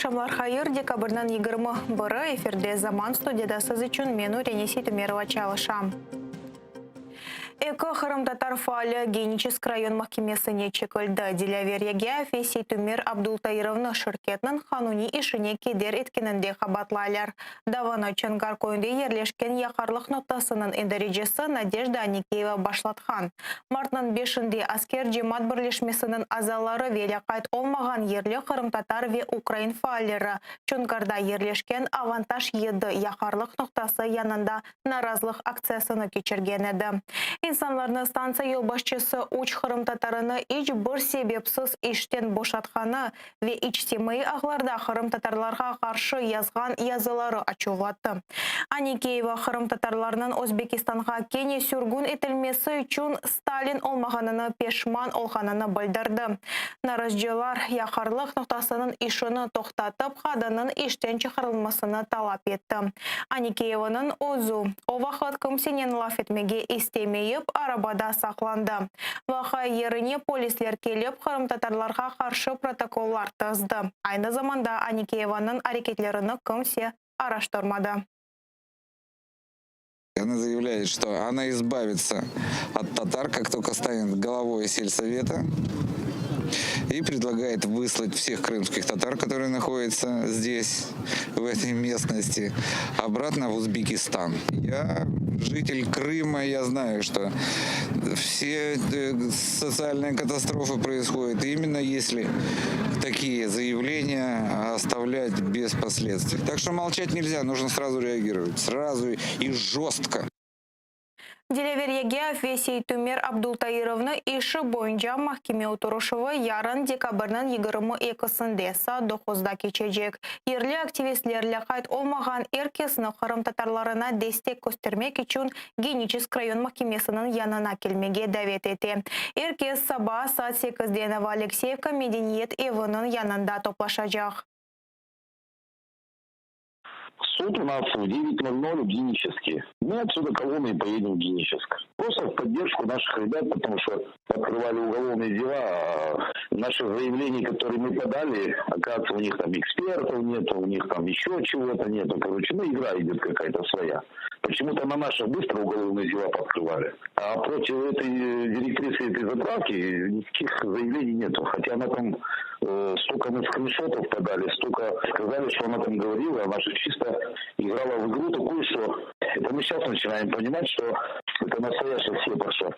Aqşamlar hayır, dekabrniñ 21-i, efirde Zaman, studiyada siz içün men Urene Seytumerova çalışam. Eki qırımtatar faali Geniçesk rayon mahkemesine çekildi. Dilâver Yagâyev ve Seytumer Abdultairovnı şirketniñ qanuniy işine keder etkeninde qabaatlaylar. Davanı Çongar köyünde yerleşken yaqarlıq noqtasınıñ idarecisi Nadejda Anikeyeva başlatqan. Martnıñ beşinde Asker cemaat birleşmesiniñ azaları ve lâqayt olmağan yerli qırımtatar ve ukrain faalleri Çongarda yerleşken Avantaj yedi yaqarlıq noqtası yanında narazılıq aktsiyasını keçirgen edi. İnsanlarnı stantsiya yolbaşçısı üç qırımtatarını iç bir sebepsiz işten boşatqanı ve içtimaiy ağlarda qırımtatarlarğa qarşı yazğan yazıları açuvlattı. Anikeyeva qırımtatarlarnıñ Özbekistanğa kene sürgün etilmesi içün Stalin olmağanını peşman olğanını bildirdi. Narazıcılar yaqarlıq noqtasınıñ işini toqtatıp, qadınnıñ işten çıqarılmasını talap etti. Anikeyevanıñ özü, o vaqıt kimsenen laf etmege istemeyip, arabada saqlandı. Vaqia yerine polisler kelip, qırımtatarlarğa qarşı protokollar tizdi. Aynı zamanda Anikeyevanıñ areketlerini kimse araştırmadı. Она заявляет, что она избавится от татар, как только станет головой сельсовета, и предлагает выслать всех крымских татар, которые находятся здесь, в этой местности, обратно в Узбекистан. Я житель Крыма, я знаю, что все э, социальные катастрофы происходят именно если такие заявления оставлять без последствий. Так что молчать нельзя, нужно сразу реагировать, сразу и жестко. Dilâver Yagâyev ve Seytumer Abdultairovnı işi boyunca mahkeme oturışuvı yarın dekabrniñ 22-sinde saat doquzda keçecek. Yerli aktivistler lâqayt olmağan er kesni qırımtatarlarına destek köstermek içün Geniçesk rayon mahkemesiniñ yanına kelmege davet ete. Er kes saba saat sekizde Novoalekseyevka medeniyet eviniñ yanında toplaşacaq. Суд у нас в 9:00 в Геническе. Мы отсюда колонной поедем в Геническ. Просто в поддержку наших ребят, потому что открывали уголовные дела, а наши заявления, которые мы подали, оказывается, у них там экспертов нету, у них там еще чего-то нету. Короче, ну игра идет какая-то своя. Почему-то на наших быстро уголовные дела пооткрывали. А против этой директрисы этой заправки никаких заявлений нету. Хотя она там э, столько мы скриншотов подали, столько сказали, что она там говорила. Она же чисто играла в игру такую, что это мы сейчас начинаем понимать, что это настоящая сепарша.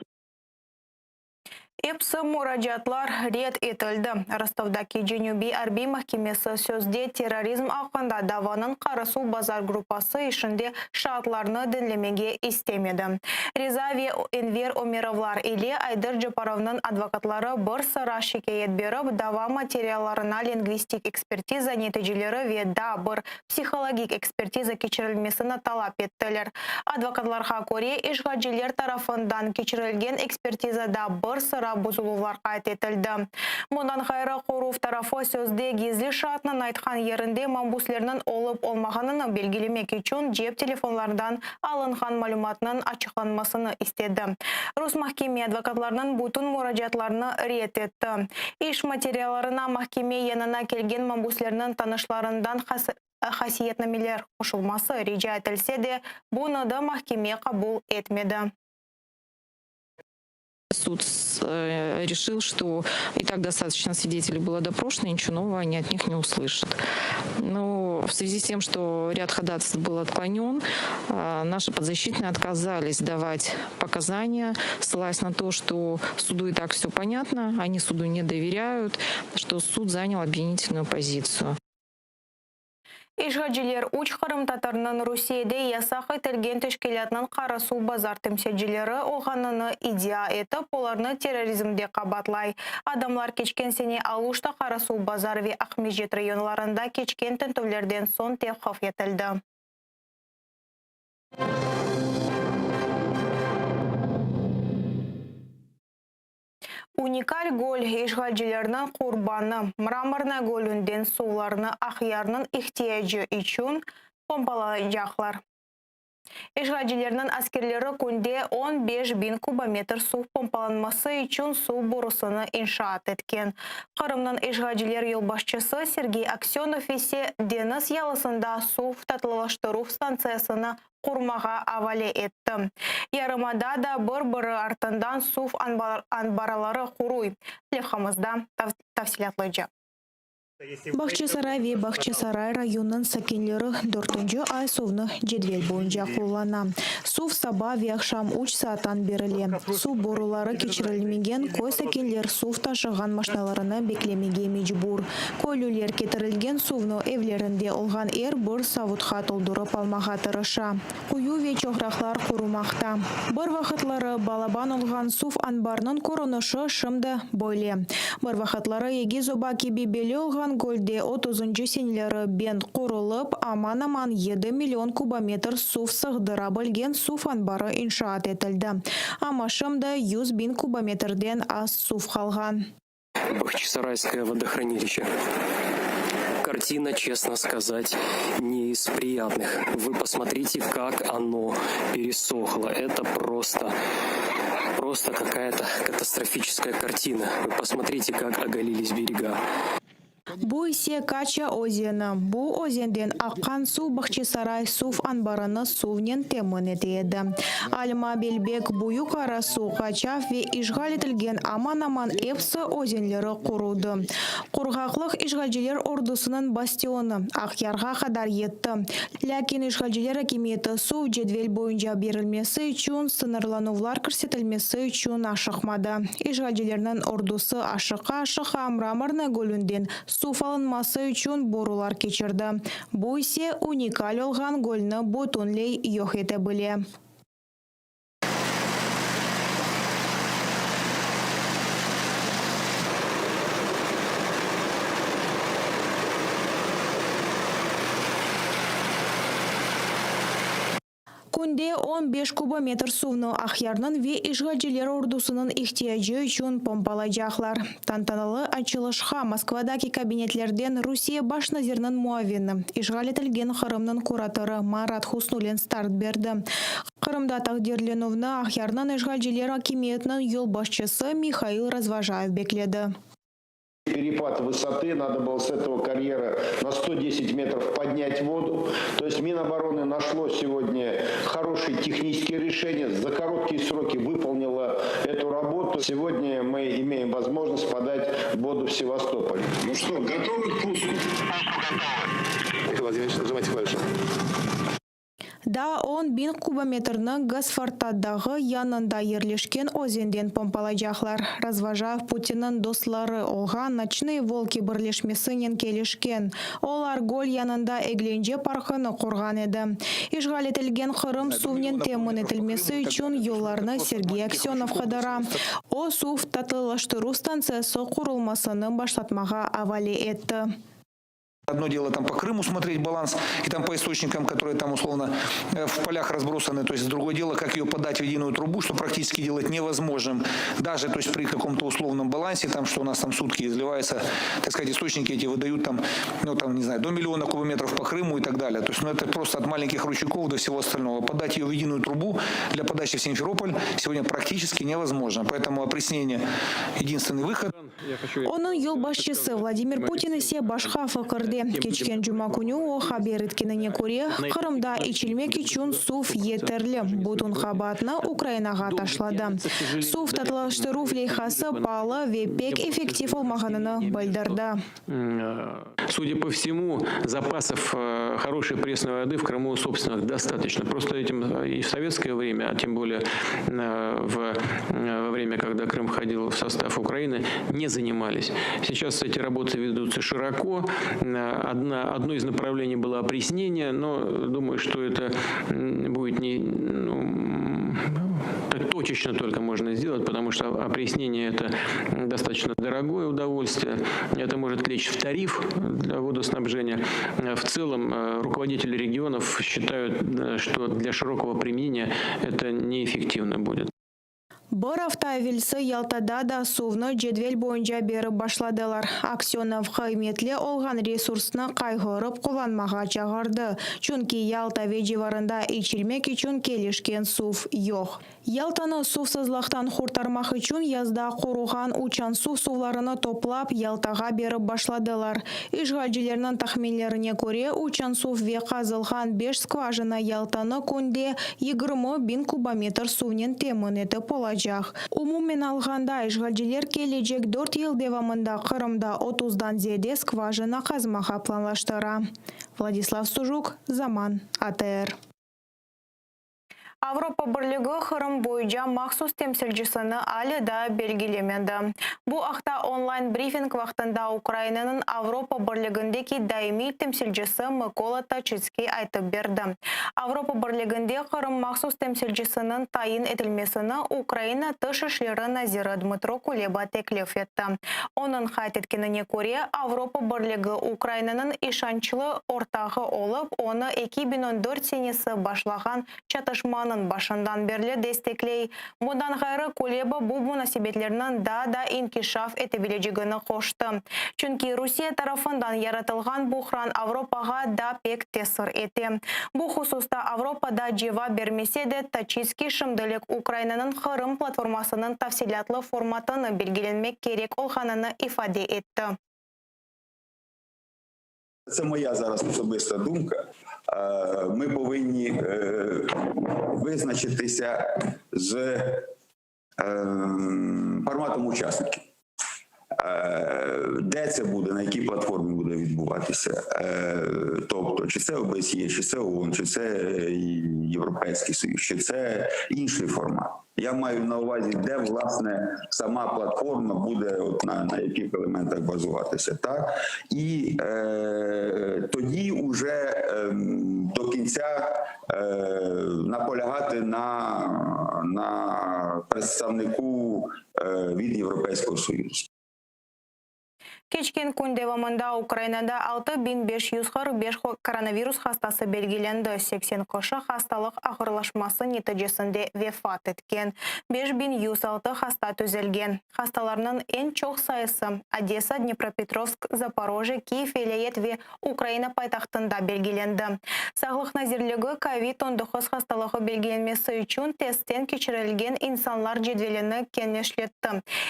Episi muracaatlar red etildi. Rostovdaki Cenübiy arbiy mahkemesi sözde terrorizm aqqında davanıñ Qarasuvbazar gruppası işinde şaatlarnı diñlemege istemedi. Riza ve Enver Ömerovlar ile Ayder Caparovnıñ advokatları bir sıra şikâyet berip, dava materiallarına lingvistik ekspertiza neticeleri ve daa bir psihologik ekspertiza keçirilmesini talap ettiler. Advokatlarğa köre, işğalciler tarafından keçirilgen ekspertizada bir sıra bozuluvlar qayd etildi. Bundan ğayrı, qoruv tarafı sözde gizli şaatnıñ aytqan yerinde mabüslerniñ olıp olmağanını belgilemek içün cep telefonlarından alınğan malümatnıñ açıqlanmasını istedi. Rus mahkeme advokatlarnıñ bütün muracaatlarını red etti. İş materiallarına mahkeme yanına kelgen mabüslerniñ tanışlarından hasiyetnameler qoşulması rica etilse de, bunı da mahkeme qabul etmedi. Суд э, решил, что и так достаточно свидетелей было допрошено, ничего нового они от них не услышат. Но в связи с тем, что ряд ходатайств был отклонен, э, наши подзащитные отказались давать показания, ссылаясь на то, что суду и так все понятно, они суду не доверяют, что суд занял обвинительную позицию. İşğalciler üç qırımtatarnıñ Rusiyede yasaq etilgen teşkilâtnıñ Qarasuvbazar temsilcileri olğanını iddia etip, olarnı terrorizmde qabaatlay. Adamlar keçken sene Aluşta, Qarasuvbazar ve Aqmescit rayonlarında keçken tintüvlerden soñ tevqif etildi. Unikal göl, işğalcilerniñ qurbanı, Mramornaya gölünden suvlarnı Aqyarnıñ ihtiyacı içün pompalaycaqlar. İşğalcilerniñ askerleri künde 15 biñ kubometr suv pompalanması içün suv borusını inşaat etken. Qırımnıñ işğalciler yolbaşçısı Sergey Aksönov ise deñiz yalısında suv tatlılaştıruv stantsiyasını qurmağa avale etti. Yarımada da bir-biri artından suv anbarları quruy. Levhamızda tafsilâtlıca. Bağçasaray ve Bağçasaray rayonınıñ sakinleri dörtünci ay suvnı cedvel boyunca qullana. Suv saba ve aqşam 3 saattan berile. Suv boruları keçirilmegen köy sakinler suv taşığan maşinalarını beklemege mecbur. Köylüler ketirilgen suvnı evlerinde olğan er bir savutqa toldurıp almağa tırışa. Quyu ve çoqraqlar qurumaqta. Bir vaqıtları balaban olğan suv anbarınıñ körünişi şimdi böyle. Bir vaqıtları Egiz Oba kibi belli olğan gölde 30-ncı seneleri bent qurulıp, aman-aman 7 million kubometr suv sığdıra bilgen suv anbarı inşaat etildi. Amma şimdi 100 biñ kubometrden az suv qalğan. Бахчисарайское водохранилище. Картина, честно сказать, не из приятных. Вы посмотрите, как оно пересохло. Это просто какая-то катастрофическая картина. Вы посмотрите, как оголились берега. Bu ise Kaça özeni. Bu özenden aqqan suv Bağçasaray suv anbarını suvnen temin ete edi. Alma, Belbek, Büyük Arasu, Qaçav ve işğal etilgen aman-aman episi özenleri qurudı. Qurğaqlıq işğalciler ordusınıñ bastionı Aqyarğa qadar yetti. Lâkin işğalciler akimiyeti suv cedvel boyunca berilmesi içün sıñırlanuvlar kirsetilmesi içün aşıqmadı. İşğalcilerniñ ordusı aşıqa-aşıqa Mramornoye gölünden suv alınması içün borular keçirdi. Bu ise unikal olğan gölni bütünley yoq ete bile. Künde 15 kubometr suvnı Aqyarnıñ ve işğalciler ordusınıñ ihtiyacı içün pompalaycaqlar. Tantanalı açılışqa Moskvadaki kabinetlerden Rusiye baş naziriniñ muavini, işğal etilgen Qırımnıñ kuratorı Marat Husnullin start berdi. Qırımda taqdirlenüvni Aqyarnıñ işğalciler akimiyetiniñ yolbaşçısı Mihail Razvojayev bekledi. Перепад высоты, надо было с этого карьера на 110 метров поднять воду. То есть Минобороны нашло сегодня хорошие технические решения, за короткие сроки выполнило эту работу. Сегодня мы имеем возможность подать воду в Севастополь. Ну что, готовы к пуску? Михаил Владимирович, нажимайте клавишу. Daa 10 biñ kubometrni Gosford dağı yanında yerleşken özenden pompalaycaqlar. Razvojayev Putinniñ dostları olğan "Ночные волки" birleşmesinen kelişken. Olar göl yanında eglence parkını qurğan edi. İşğal etilgen Qırım suvnen temin etilmesi içün yollarnı Sergey Aksönov qıdıra. O suv tatlılaştıruv stantsiyası qurulmasını başlatmağa avale etti. Одно дело там по Крыму смотреть баланс и там по источникам, которые там условно в полях разбросаны. То есть другое дело, как ее подать в единую трубу, что практически делать невозможным. Даже то есть при каком-то условном балансе, там, что у нас там сутки изливается, так сказать, источники эти выдают там, ну там, не знаю, до миллиона кубометров по Крыму и так далее. То есть, ну, это просто от маленьких ручейков до всего остального. Подать ее в единую трубу для подачи в Симферополь сегодня практически невозможно. Поэтому опреснение единственный выход. Onıñ yolbaşçısı Vladimir Putin ise başqa fikirde. Keçken cuma künü o haber etkenine köre, Qırımda içilmek içün suv yeterli. Bütün qabaatnı Ukrainağa taşladı. Suv tatlılaştıruv leyhası paalı ve pek effektiv olmağanını bildirdi. Судя по всему, запасов хорошей пресной воды в Крыму собственных достаточно. Просто этим и в советское время, а тем более во время, когда Крым входил в состав Украины, не занимались. Сейчас эти работы ведутся широко. Одно из направлений было опреснение, но думаю, что это будет не, ну, так точечно только можно сделать, потому что опреснение это достаточно дорогое удовольствие. Это может лечь в тариф для водоснабжения. В целом руководители регионов считают, что для широкого применения это неэффективно будет. Bir afta evelsi Yaltada da suvnı cedvel boyunca berip başladılar. Aksönov, qıymetli olğan resursnı qayğırıp qullanmağa çağırdı, çünki Yalta ve civarında içilmek içün kelişken suv yoq. Yaltanı suvsızlıqtan qurtarmaq içün yazda quruğan Uçansuv suvlarını toplap, Yaltağa berip başladılar. İşğalcilerniñ tahminlerine köre, Uçansuv ve qazılğan beş skvajina Yaltanı künde 20.000 kubometr suvnen temin etip olacaq. Umumen alğanda, işğalciler kelecek dört yıl devamında Qırımda otuzdan ziyade skvajina qazmağa planlaştıra. Vladislav Sujuk, Zaman, ATR. Avropa Birligi Qırım boyunca mahsus temsilcisini ale daa belgilemedi. Bu aqta online brifing vaqtında Ukrainanıñ Avropa Birligindeki daimiy temsilcisi Mıkola Toçitskiy aytıp berdi. Avropa Birliginde Qırım mahsus temsilcisiniñ tayin etilmesini Ukraina Tış işleri naziri Dmıtro Kuleba teklif etti. Onıñ qayd etkenine köre, Avropa Birligi Ukrainanıñ işançlı ortağı olıp, onı 2014 senesi başlağan çatışmanıñ başından berli destekley. Bundan ğayrı, Kuleba bu munasebetlerniñ daa da inkişaf etebilecegini qoştı, çünki Rusiye tarafından yaratılğan buhran Avropağa da pek tesir ete. Bu hususta Avropa da cevap bermese de, Toçitskiy şimdilik Ukrainanıñ Qırım platformasınıñ tafsilâtlı formatını belgilenmek kerek olğanını ifade etti. Це моя зараз особиста думка. Ми повинні визначитися з форматом учасників. Де це буде, на якій платформі буде відбуватися? Тобто, чи це ОБСЄ, чи це ООН, чи це Європейський Союз, чи це інший формат. Я маю на увазі, де, власне, сама платформа буде от на, на яких елементах базуватися. Так? І е, тоді уже е, до кінця е, наполягати на, на представнику е, від Європейського Союзу. Keçken kün devamında Ukrainada 6545 koronavirus hastası belgilendi, 80 kişi hastalıq ağırlaşması neticesinde vefat etken, 5106 hasta tüzelgen. Hastalarnıñ eñ çoq sayısı Odesa, Dnepropetrovsk, Zaporojye, Kiyev vilâyet ve Ukraina paytahtında belgilendi. Sağlıq nazirligi kovid 19 hastalığı belgilenmesi içün testten keçirilgen insanlar cedvelini kenişletti.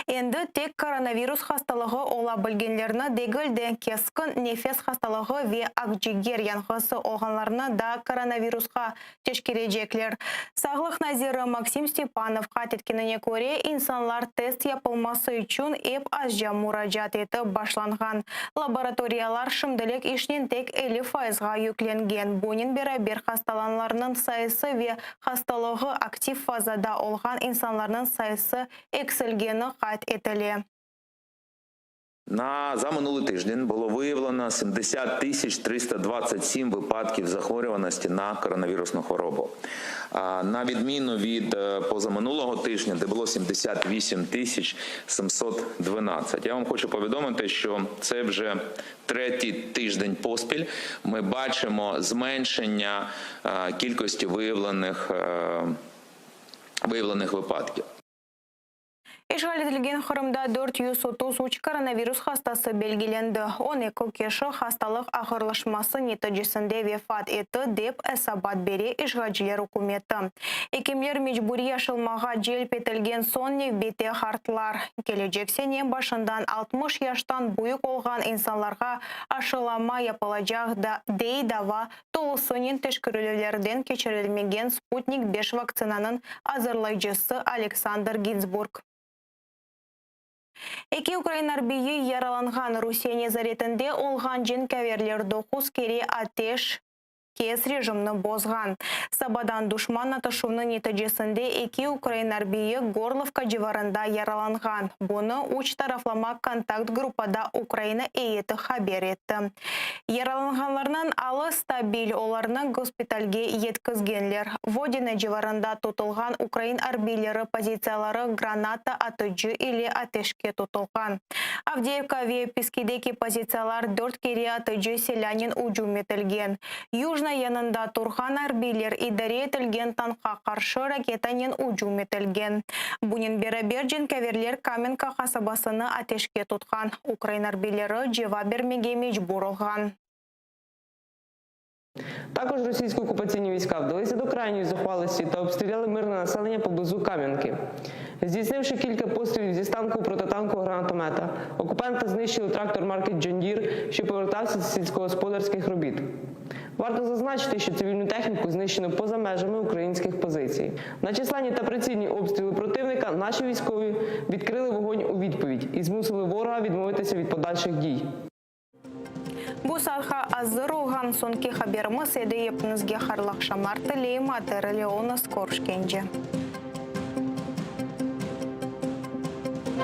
Endi tek koronavirus hastalığı ola bilgenlerni degil de, keskin nefes hastalığı ve aqciger yanğısı olğanlarnı da koronavirusqa teşkerecekler. Sağlıq naziri Maksim Stepanov qayd etkenine köre, insanlar test yapılması içün ep azca muracaat etip başlanğan. Laboratoriyalar şimdilik işnen tek 50 fayızğa yüklengen. Bunen beraber hastalanlarnıñ sayısı ve hastalığı aktiv fazada olğan insanlarnıñ sayısı eksilgeni qayd etile. На за минулий тиждень було виявлено 70 тисяч 327 випадків захворюваності на коронавірусну хворобу. На відміну від позаминулого тижня, де було 78 тисяч 712. Я вам хочу повідомити, що це вже третій тиждень поспіль. Ми бачимо зменшення кількості виявлених, виявлених випадків. İşğal etilgen Qırımda 433 koronavirus hastası belgilendi. 12 kişi hastalıq ağırlaşması neticesinde vefat etti, dep esabat bere işğalciler ükümeti. Ekimler mecburiy aşılmağa celp etilgen soñ nevbette qartlar. Kelecek sene başından 60 yaştan büyük olğan insanlarğa aşılama yapılacaq, dey dava tolusınen teşkerüvlerden keçirilmegen Sputnik beş vaktsinanıñ azırlayıcısı Aleksandr Ginzburg. Eki ukrain arbiyi yaralanğan. Rusiye nezaretinde olğan cenkâverler doquz kere ateş kes rejimni bozğan. Sabadan duşman atışuvnıñ neticesinde eki ukrain arbiyi Gorlovka civarında yaralanğan. Bunı üç taraflama kontakt gruppada Ukraina eyyeti haber etti. Yaralanğanlarnıñ alı stabil, olarnı gospitalge yetkizgenler. Vodâne civarında tutulğan ukrain arbiyleri pozitsiyaları granata atıcı ile ateşke tutulğan. Avdeyevka ve Piskideki pozitsiyalar dört kere atıcı silânen ücüm etilgen. Kolona yanında turğan arbiyler idare etilgen tankqa qarşı raketanen ücüm etilgen. Bunen beraber cenkâverler Kamenka qasabasını ateşke tutqan. Ukrain arbiyleri cevap bermege mecbur olğan. Також російські окупаційні війська вдалися до крайньої зухвалості та обстріляли мирне населення поблизу Кам'янки. Здійснивши кілька пострілів зі станку протитанкового гранатомета, окупанти знищили трактор марки John Deere, що повертався з сільськогосподарських робіт. Варто зазначити, що цивільну техніку знищено поза межами українських позицій. На численні та прицільні обстріли противника наші військові відкрили вогонь у відповідь і змусили ворога відмовитися від подальших дій. Bu saatqa azır olğan soñki haberimiz edi. Epiñizge hayırlı aqşamlar tileyim. ATR ile körüşkence.